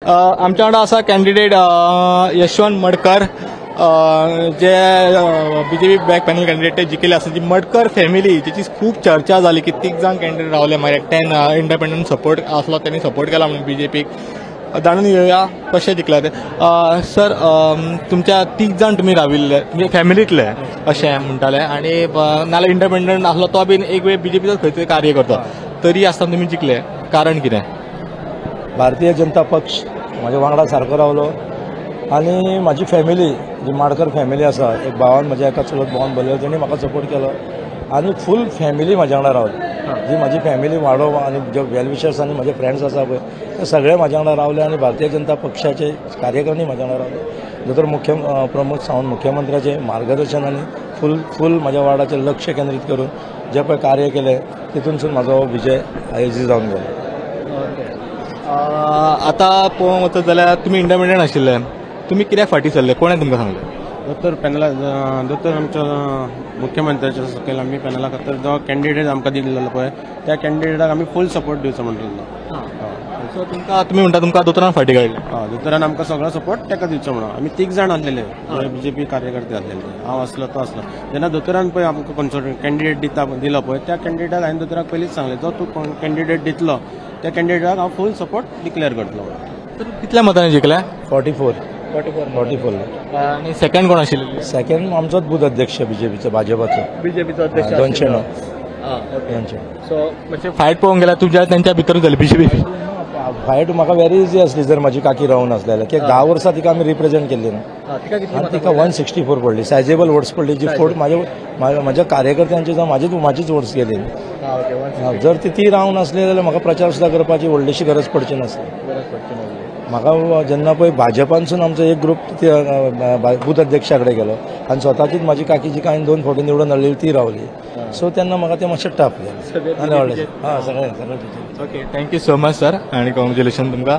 आमच्या वांगडा आसा कॅन्डिडेट यशवंत मडकर, जे बीजेपी बॅक पॅनल कॅन्डिडेट ते जिखिल्ले आसा. जी मडकर फॅमिली जिची खूब चर्चा जाली की तीग जाण कॅन्डिडेट रावले, मागीर एकट्यान इंडिपेंडंट सपोर्ट आसलो, तेणी सपोर्ट केला म्हणून बीजेपीक. जाणून घेवया कशें जिखले ते. सर, तुमच्या तीग जाण तुमी राविल्ले तुमच्या फॅमिलींतले अशें म्हणटाले, आनी नाल्यार इंडिपेंडंट आसलो तो बीन एक वेळ बीजेपीचो खंय तरी कार्य करता, तरी आसतना तुमी जिखले, कारण कितें? भारतीय जनता पक्ष म्हज्या वांगडा सारको रावलो आनी म्हाजी फॅमिली जी माडकर फॅमिली आसा, एक भावान म्हज्या एका चुलत भावान बरयलो, तेणी म्हाका सपोर्ट केलो आनी फूल फॅमिली म्हाज्या वांगडा रावली. जी म्हाजी फॅमिली वाडो आनी जे वेलविशर्स आनी म्हजे फ्रेंड्स आसा पळय ते सगळे म्हाज्या वांगडा रावले आनी भारतीय जनता पक्षाचे कार्यकर्णी म्हाज्या वांगडा रावले. दोतोर मुख्य प्रमोद सावंत मुख्यमंत्र्याचे मार्गदर्शन आनी फूल फूल म्हाज्या वार्डाचेर लक्ष केंद्रीत करून जे पळय कार्य केलें तितूनसून म्हाजो विजय आयोजीत जावन गेलो. आतां पळोवंक वचत जाल्यार तुमी इंडिपेंडंट आशिल्ले, तुमी कित्याक फाटीं सरले, कोणें तुमकां सांगलें? दोतोर पॅनला, दोतोर आमच्या मुख्यमंत्र्याच्या सकयल आमी पॅनला खातीर जो कॅन्डिडेट आमकां दिल्लो पळय त्या कॅन्डिडेटाक आमी फूल सपोर्ट दिवचो म्हणटलो. सो तुमकां, तुमी म्हणटा तुमकां दोतोरान फाटीं काडलें? हय, दोतोरान आमकां सगळो सपोर्ट ताका दिवचो म्हणून आमी तीग जाण आसलेले, बीजेपी कार्यकर्ते आसलेले, हांव आसलो तो आसलो. जेन्ना दोतोरान पळय आमकां खंयचो कॅन्डिडेट दिता दिलो पळय त्या कॅन्डिडेटाक हांवें दोतोराक पयलींच सांगलें, जो तूं कॅन्डिडेट दितलो त्या कॅन्डिडेटाक हांव फूल सपोर्ट डिक्लेअर करतलो. तर कितल्या मतांनी जिखले? 44. 44. आनी सेकंड कोण आशिल्ले? सेकंड आमचोच बूथ अध्यक्ष बीजेपीचो, भाजपाचो, बीजेपीचो अध्यक्ष 209. सो मातशें फायट पळोवंक गेल्यार तुमच्या तेंच्या भितर जाली बीजेपी फायट म्हाका व्हेरी इजी आसली जर म्हाजी काकी रावून आसली जाल्यार, कित्याक 10 वर्सां तिका आमी रिप्रेझेंट केल्ली न्हू. आनी तिका 164 पडली, सायजेबल वोट्स पडली, जी फोट म्हाज्या म्हाज्या कार्यकर्त्यांची जावं म्हाजीच वोट्स गेली. जर ती रावन आसली जाल्यार म्हाका प्रचार सुद्दां करपाची व्हडलीशी गरज पडची नासली. म्हाका जेन्ना पळय भाजपानसून आमचो एक ग्रूप बूथ अध्यक्षा कडेन गेलो आनी स्वताचीच म्हाजी काकी जिका हांवें 2 फावटी निवडून हाडलेली ती रावली, सो तेन्ना म्हाका तें मातशें टफ जालें. आनी व्हडलें. हय, सगळें सगळें. Okay, thank you so much sir आनी कॉंग्रेच्युलेशन तुमकां.